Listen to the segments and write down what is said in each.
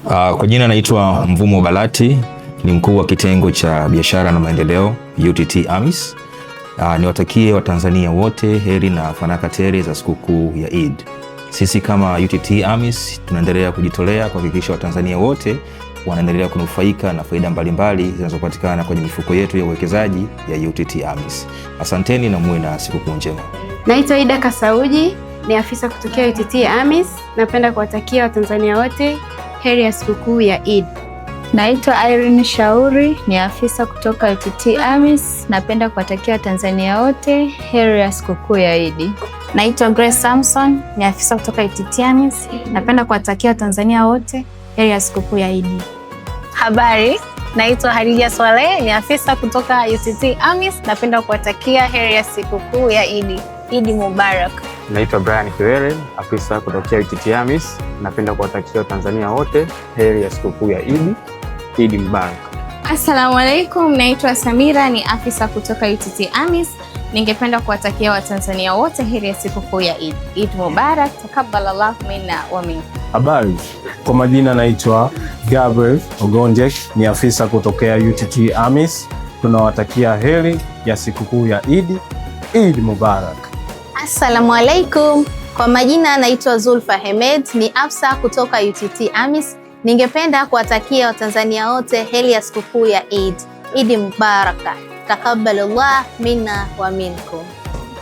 Kwa jina naitwa Mvumo Balati, ni mkuu wa kitengo cha biashara na maendeleo UTT AMIS. Niwatakie Watanzania wote heri na fanaka tele za sikukuu ya Eid. Sisi kama UTT AMIS tunaendelea kujitolea kuhakikisha Watanzania wote wanaendelea kunufaika na faida mbalimbali zinazopatikana kwenye mifuko yetu ya uwekezaji ya UTT AMIS. Asanteni na muwe na sikukuu njema. Naitwa Ida Kasauji, ni afisa kutokea UTT AMIS. Napenda kuwatakia Watanzania wote heri ya sikukuu ya Eid. Naitwa Irene Shauri, ni afisa kutoka UTT AMIS. Napenda kuwatakia Watanzania wote heri ya sikukuu ya Idi. Naitwa Grace Samson, ni afisa kutoka UTT AMIS. Napenda kuwatakia Watanzania wote heri ya sikukuu ya Idi. Habari, naitwa Hadija Swaleh, ni afisa kutoka UTT AMIS. Napenda kuwatakia heri ya sikukuu ya Idi. Idi Mubarak. Naitwa Brian Kiwele, afisa kutokea UTT AMIS. Napenda kuwatakia Watanzania wote heri ya sikukuu ya Idi. Idi Mubarak. Assalamu alaikum, naitwa Samira, ni afisa kutoka UTT AMIS. Ningependa kuwatakia Watanzania wote heri ya sikukuu ya Eid. Eid Mubarak, takabbalallahu minna wa minkum. Habari, kwa majina naitwa Gabriel Ogonjek, ni afisa kutokea UTT AMIS. Tunawatakia heri ya sikukuu ya Idi. Eid Mubarak. Assalamu alaikum, kwa majina naitwa Zulfa Hemed, ni afisa kutoka UTT AMIS. Ningependa kuwatakia Watanzania wote heri ya sikukuu ya Eid. Idi Mubaraka, takabbalallah minna wa minkum.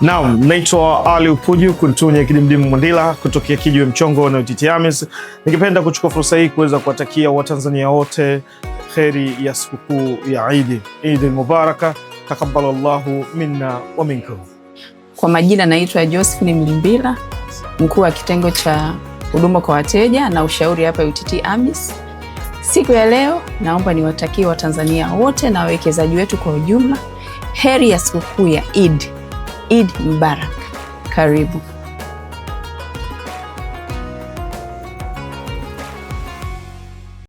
Naam, naitwa Ali Upuju Kuntunye Kidimdimu Mwandila kutokea Kijiwe Mchongo na UTT AMIS. Ningependa kuchukua fursa hii kuweza kuwatakia Watanzania wote heri ya sikukuu ya Idi. Idi Mubaraka, takabbalallahu minna wa minkum. Kwa majina naitwa Josephine Mlimbila, mkuu wa kitengo cha huduma kwa wateja na ushauri hapa UTT AMIS. Siku ya leo naomba niwatakie Watanzania wote na wawekezaji wetu kwa ujumla heri ya sikukuu ya Eid. Eid Mubarak. Karibu.